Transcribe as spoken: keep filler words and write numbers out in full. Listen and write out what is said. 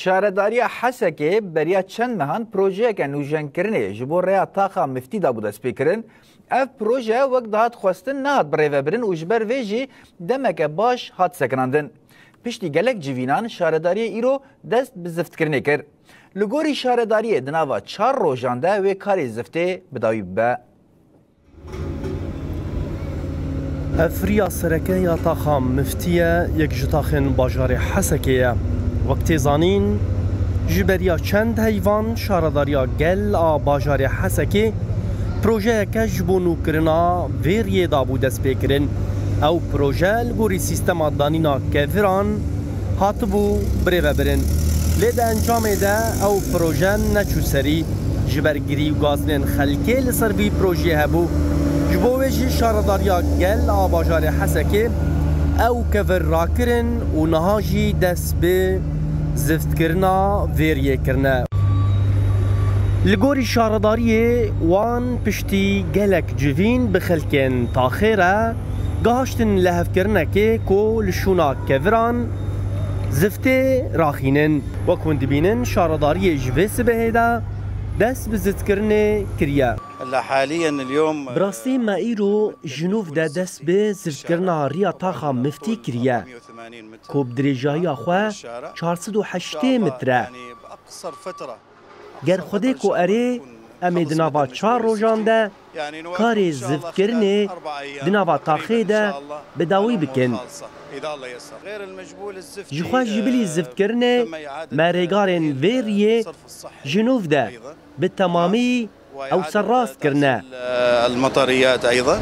Şaredariya Hesekê beriya çend mehan projeyeke nûjenkirinê ji bo rêya taxa Miftî dabû destpêkirin. Ev proje wek dihat xwestin nehat birêvebirin û ji ber vê jî demeke baş hat sekinandin. Piştî gelek civînan şaredariyê îro dest bi ziftkirinê kir. Li gorî şaredariyê di nava çar rojan de wê karê ziftê bi dawî bibe. Ev riya sereke ya taxa Miftî ye, yek ji taxên bajarê Hesekê ye. Wek tê zanîn, ji beriya çend heyvan şaredariya gel a bajarê Hesekê projeyeke ji bo nûkirina vê riyê dabû destpêkirin. Ew proje li gorî sîstema danîna keviran hatibû birêvebirin. Lê di encamê de ew proje neçû serî. Ji ber girî û gazinên xelkê li ser vî projeyê hebû. Ji bo wê jî şaredariya gel a bajarê Hesekê ew kevir rakirin û niha jî dest bi ziftkirina vê riyê kirine. Li gorî şaredariyê wan piştî gelek civîn bi xelkên taxê re gihaştin lihevkirinekê ku li şûna keviran ziftê raxînin. Wek hûn dibînin, şaredariyê ji vê sibehê de dest bi ziftkirinê kiriye. Bi rastî me îro ji nûv de dest bi ziftkirina riya taxa Miftî kiriye, ku bi dirêjahiya xwe çar sed û heştê metre. Ger Xwedê ku erê, em ê di nava çar rojan de karê ziftkirinê di nava taxê de bi dawî bikin. Ji xwe ji bilî ziftkirinê me rêgarên vê riyê ji nûv de bi temamî ew serrast kirine. المطريات أيضا.